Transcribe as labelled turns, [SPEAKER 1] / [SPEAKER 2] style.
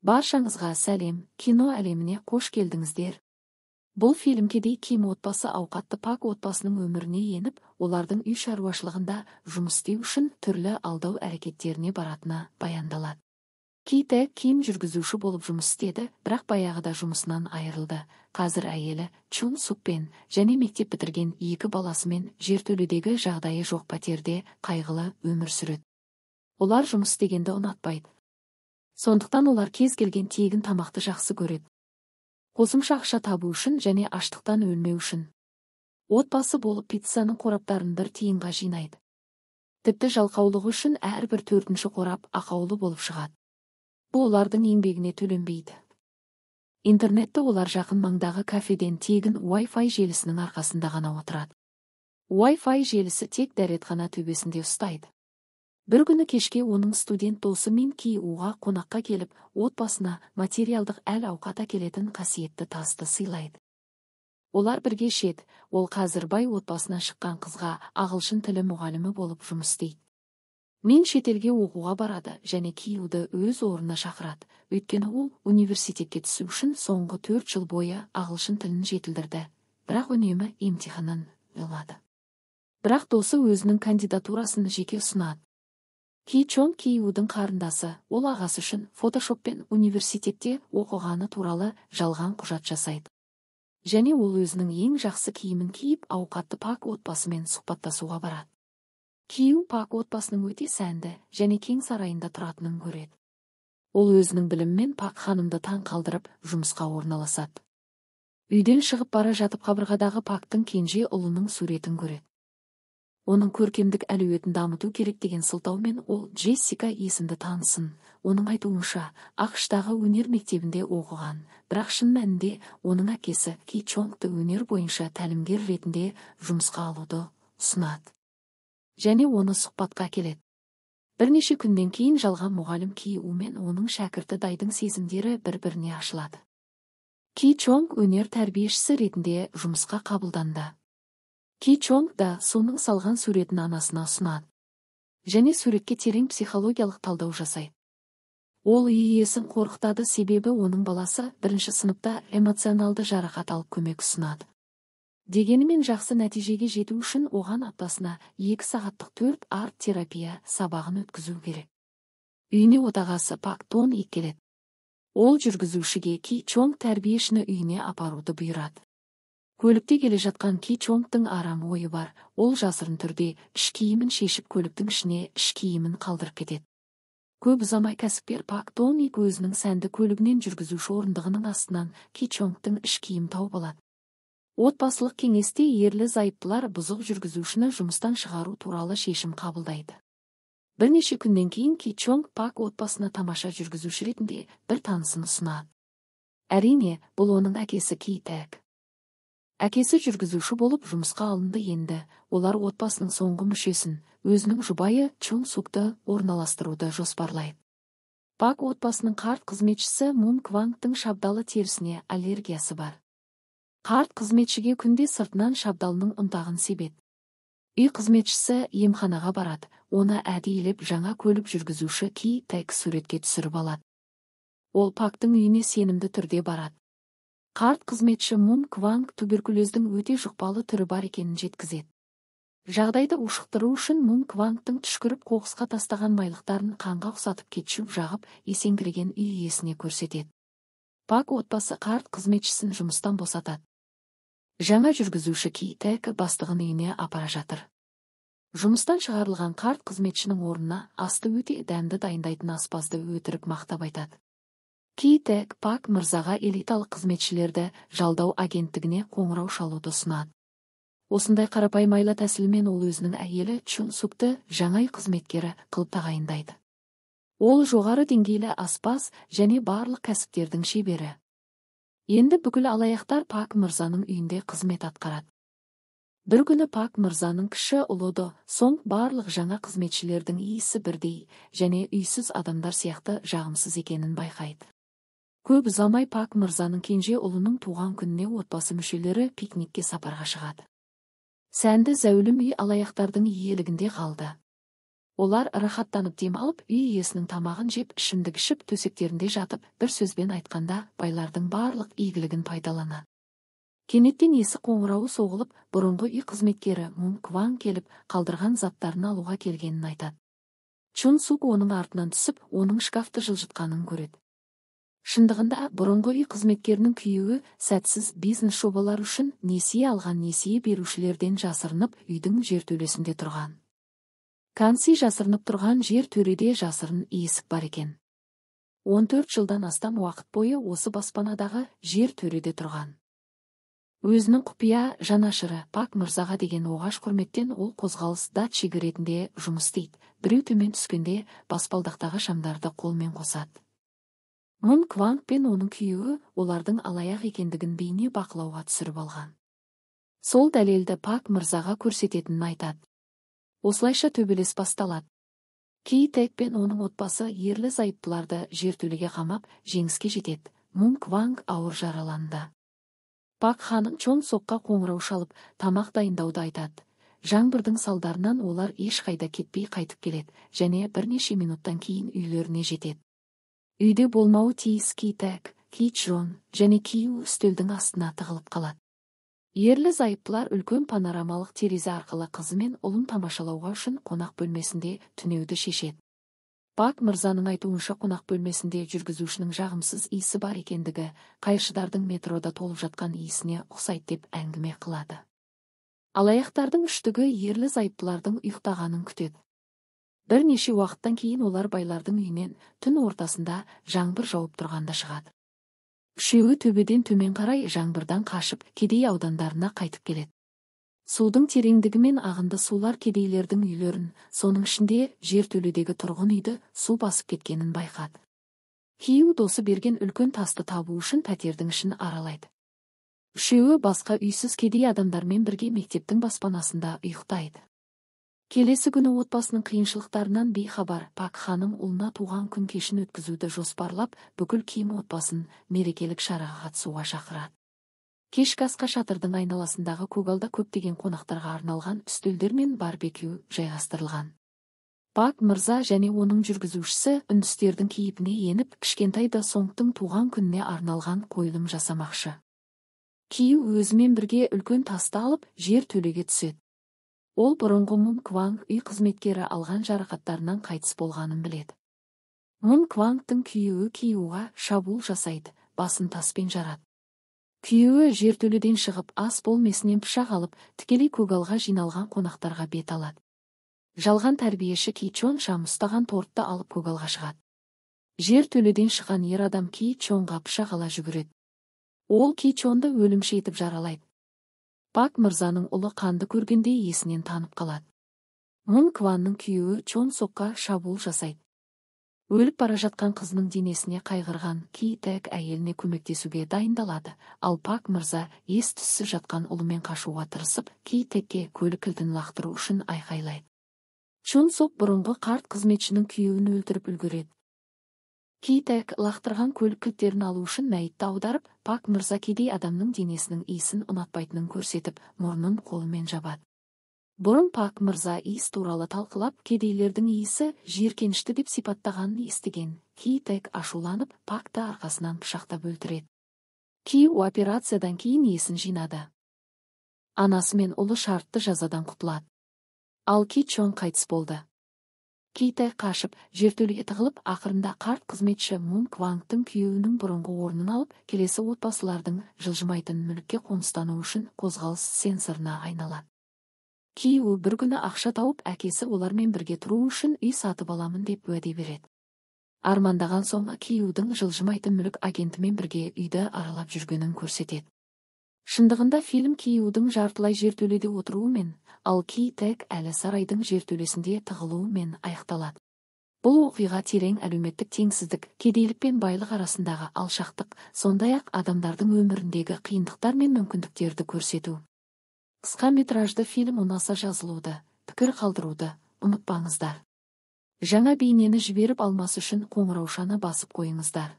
[SPEAKER 1] Баршаңызға сәлем, кино әлеміне қош келдіңіздер. Бұл фильм кедей Ким отбасы ауқатты Пак отбасының өміріне еніп, олардың үй шаруашылығында жұмыс істеу үшін түрлі алдау әрекеттеріне баратыны баяндалады. Ки Тэк Ким жүргізуші болып жұмыс істеді, бірақ баяғыда жұмысынан айырылды. Қазір әйелі Чун Сукпен және мектеп бітірген екі баласымен жертөледегі жағдайы жоқ пәтерде қайғылы өмір сүреді. Олар жұмыс істегенді ұнатпайды. Сондықтан олар кез келген тегін тамақты жақсы көреді. Қосымша ақша табу үшін және аштықтан өлмеу үшін. Отбасы болып пиццаның қораптарын бір тиынға жинайды. Тіпті жалқаулығы үшін әрбір төртінші қорап ақаулы болып шығады. Бұл олардың еңбегіне төленбейді. Интернетті олар жақын маңдағы кафеден тегін Wi-Fi желісінің арқасында ғана отырады. Wi-Fi желісі тек дәретхана төбесінде ұстайды. Бір күні кешке оның студент досы Мин Ки Уға қонаққа келіп, отбасына материалдық әл-ауқат әкелетін қасиетті тасты сыйлайды. Олар бірге ішеді, ол қазір бай отбасынан шыққан қызға ағылшын тілі мұғалімі болып жұмыс істейді. Мин шетелге оқуға барады және Киюді өз орнына шақырады, өйткені ол университетке түсу үшін соңғы 4 жыл бойы ағылшын тілін жетілдірді, бірақ үнемі емтиханнан алады. Бірақ досы өзінің кандидатурасын жеке ұсынады. Ки Чонг Киюдің қарындасы, ол ағасы үшін фотошоппен университетте оқығаны туралы жалған құжат жасайды. Және ол өзінің ең жақсы киімін киіп, ауқатты Пак отбасымен сұхбаттасуға барады. Кию Пак отбасының өте сәнді және кең сарайында тұратынын көреді. Ол өзінің білімімен Пак ханымды таң қалдырып, жұмысқа орналасады. Үйден шығып бара жатып қабырғадағы Пактың кенже ұлының суретін көреді. Оның көркемдік әлеуетін дамыту керек деген сылтаумен ол Джессика есімді танысын. Оның айтуынша, АҚШ-тағы өнер мектебінде оқыған, бірақ шын мәнінде оның әкесі Ки Чонгты өнер бойынша тәлімгер ретінде жұмысқа алуды ұсынады. Және оны сұхбатқа келеді. Бірнеше күннен кейін жалған мұғалім Ки У мен оның шәкірті Дайдың сезімдері бір-біріне ашылады. Ки Чонг өнер тәрбиешісі ретінде жұмысқа қабылданды. Ки Чонг да Суның салған суретін анасына ұсынады. Және суретке терең психологиялық талдау жасайды. Ол үй иесін қорқытады, себебі оның баласы бірінші сыныпта эмоционалды жарақат алып көмек ұсынады. Дегенімен жақсы нәтижеге жету үшін оған аптасына 2 сағаттық 4 арт-терапия сабағын өткізу керек. Үйіне отағасы Пак Тон Ик келеді. Ол жүргізушіге Ки Чонг тәрбиешіні үйіне апаруды бұйырады. Көлікте келе жатқан Ки Чонгтың арам ойы бар, ол жасырын түрде іш киімін шешіп көліктің ішіне іш киімін қалдырып кетеді. Көп ұзамай кәсіпкер Пак Тон Ик өзінің сәнді көлігінен жүргізуші орындығының астынан Ки Чонгтың іш киімін тауып алады. Отбасылық кеңесте ерлі зайыптылар бұзық жүргізушіні жұмыстан шығару туралы шешім қабылдайды. Бірнеше күннен кейін Ки Чонг Пак отбасына тамаша жүргізуші ретінде бір танысын ұсынады. Әрине, бұл оның әкесі Ки Тэк. Әкесі жүргізуші болып жұмысқа алынды енді, олар отбасының соңғы мүшесін, өзінің жұбайы Чун Сукты орналастыруды жоспарлайды. Пак отбасының қарт қызметшісі Мун Квангтың шабдалы терісіне аллергиясы бар. Қарт қызметшіге күнде сыртынан шабдалының ұнтағын себеді. Үй қызметшісі емханаға барады, оны әдейілеп жаңа көлік жүргізуші Ки Тэк суретке түсіріп алады. Ол Пактың үйіне сенімді түрде барады. Қарт қызметші Мун Кванг туберкулездің өте жұқпалы түрі бар екенін жеткізеді. Жағдайды ушықтыру үшін Мун Квангтың түшкіріп қоқысқа тастаған майлықтарын қанға ұқсатып кетчуп жағып, есеңгіреген үй иесіне көрсетеді. Пак отбасы қарт қызметшісін жұмыстан босатады. Жаңа жүргізуші Ки Тэк бастығын үйіне апара жатыр. Жұмыстан шығарылған қарт қызметшінің орнына асты өте дәмді дайындайтын аспазды өтірік мақтап айтады. Ки Тэк Пак мырзаға элиталық қызметшілерді жалдау агенттігіне қоңырау шалуды ұсынады. Осындай қарапайым айла тәсілімен ол өзінің әйелі Чун Сукты жаңа үй қызметкері қылып тағайындайды. Ол жоғары деңгейлі аспаз және барлық кәсіптердің шебері. Енді бүкіл алаяқтар Пак мырзаның үйінде қызмет атқарады. Бір күні Пак мырзаның кіші ұлы До Сонг барлық жаңа қызметшілердің иісі бірдей және үйсіз адамдар сияқты жағымсыз екенін байқайды. Көп ұзамай Пак мырзаның кенже ұлының туған күніне отбасы мүшелері пикникке сапарға шығады. Сәнді зәулім үй алаяқтардың иелігінде қалды. Олар рахаттанып демалып, үй иесінің тамағын жеп, ішімдік ішіп, төсектерінде жатып, бір сөзбен айтқанда, байлардың барлық игілігін пайдаланады. Кенеттен есік қоңырауы соғылып, бұрынғы үй қызметкері Мун Кван келіп, қалдырған заттарын алуға келгенін айтады. Чун Сук оның артынан түсіп, оның шкафты жылжытқанын көреді. Шындығында, бұрынғы үй қызметкерінің күйеуі сәтсіз бизнес жобалар үшін несие алған несие берушілерден жасырынып, үйдің жертөлесінде тұрған. Канси жасырынып тұрған жер төреде жасырын есік бар екен. 14 жылдан астам уақыт бойы осы баспанадағы жер төреде тұрған. Өзінің құпия жанашыры Пак мырзаға деген оғаш құрметтен ол қозғалыс датчигі ретінде жұмыс істейді. Біреу төмен түскенде баспалдақтағы шамдарды қолмен қосады. Мун Кванг пен оның күйеуі олардың алаяқ екендігін бейне бақылауға түсіріп алған. Сол дәлелді Пак мырзаға көрсететінін айтады. Осылайша төбелес басталады. Ки Тэк пен оның отбасы ерлі зайыптыларды жертөлеге қамап, жеңіске жетеді. Мун Кванг ауыр жараланды. Пак ханым Чон Сокқа қоңырау шалып, тамақ дайындауды айтады. Жаңбырдың салдарынан олар ешқайда кетпей қайтып келеді және бірнеше минуттан кейін үйлеріне жетеді. Үйде болмауы тиіс Ки Тэк, Ки Чжон және Кию үстелдің астына тығылып қалады. Ерлі зайыптылар үлкен панорамалық терезе арқылы қызы мен ұлын тамашалауға үшін қонақ бөлмесінде түнеуді шешеді. Пак мырзаның айтуынша, қонақ бөлмесінде жүргізушінің жағымсыз иісі бар екендігі қайыршыдардың метрода толып жатқан иісіне ұқсайды деп әңгіме қылады. Алаяқтардың үштігі ерлі зайыптылардың ұйықтағанын күтеді. Бірнеше уақыттан кейін олар байлардың үйінен түн ортасында жаңбыр жауып тұрғанда шығады. Үшеуі төбеден төмен қарай жаңбырдан қашып, кедей аудандарына қайтып келеді. Судың тереңдігі мен ағынды сулар кедейлердің үйлерін, соның ішінде жертөледегі тұрғын үйді су басып кеткенін байқады. Кию досы берген үлкен тасты табу үшін пәтердің ішін аралайды. Үшеуі басқа үйсіз кедей адамдармен бірге мектептің баспанасында ұйықтайды. Келесі күні отбасының қиыншылықтарынан бейхабар Пак ханым ұлына туған күн кешін өткізуді жоспарлап, бүкіл Ким отбасын мерекелік шараға қатысуға шақырады. Кешкі асқа шатырдың айналасындағы көгалда көптеген қонақтарға арналған үстелдер мен барбекю жайғастырылған. Пак мырза және оның жүргізушісі үндістердің кейпіне еніп, кішкентай да Сонгтың туған күніне арналған қойылым жасамақшы. Кию өзімен бірге үлкен тасты алып, жер төлеге түседі. Ол бұрынғы Мун Кванг үй қызметкері алған жарақаттарынан қайтыс болғанын біледі. Мун Квангтың күйеуі Киюға шабуыл жасайды, басын таспен жарады. Күйеуі жертөледен шығып, ас бөлмесінен пышақ алып, тікелей көгалға жиналған қонақтарға бет алады. Жалған тәрбиеші Ки Чон шам ұстаған тортты алып көгалға шығады. Жертөледен шыққан ер адам Ки Чонға пышақ ала жүгіреді. Ол Ки Чонды өлімші етіп жаралайды. Пак мырзаның ұлы қанды көргенде есінен танып қалады. Мун Кванның күйеуі Чон Сокқа шабуыл жасайды. Өліп бара жатқан қызының денесіне қайғырған Ки Тэк әйеліне көмектесуге дайындалады, ал Пак мырза ес түссіз жатқан ұлымен қашуға тырысып, Ки Тэкке көлік кілтін лақтыру үшін айқайлайды. Чон Сок бұрынғы қарт қызметшінің күйеуін өлтіріп үлгереді. Ки Тэк лақтырған көлік кілттерін алу үшін мәйітті аударып, Пак мырза кедей адамның денесінің иісін ұнатпайтынын көрсетіп, мұрнын қолымен жабады. Бұрын Пак мырза иіс туралы талқылап, кедейлердің иісі жиіркенішті деп сипаттағанын естіген. Ки Тэк ашуланып, Пакты арқасынан пышақтап өлтіреді. Кию операциядан кейін есін жинады. Анасы мен ұлы шартты жазадан құтылады. Ал Ки Чон қайтыс болды. Ки Тэк қашып, жертөлеге тығылып, ақырында қарт қызметші Мун Квангтың күйеуінің бұрынғы орнын алып, келесі отбасылардың жылжымайтын мүлікке қоныстану үшін қозғалыс сенсорына айналады. Кию бір күні ақша тауып, әкесі олармен бірге тұру үшін үй сатып аламын деп уәде береді. Армандаған соң Киюдің жылжымайтын мүлік агентімен бірге үйді аралап жүргенін көрсетеді. Шындығында фильм Киюдің жартылай жертөледе отыруымен, ал Ки Тэк әлі сарайдың жертөлесінде тығылуымен аяқталады. Бұл оқиға терең әлеуметтік теңсіздік, кедейлік пен байлық арасындағы алшақтық, сондай-ақ адамдардың өміріндегі қиындықтар мен мүмкіндіктерді көрсету. Қысқа метражды фильм ұнаса жазылуды, пікір қалдыруды ұмытпаңыздар. Жаңа бейнені жіберіп алмас үшін қоңыраушаны басып қойыңыздар.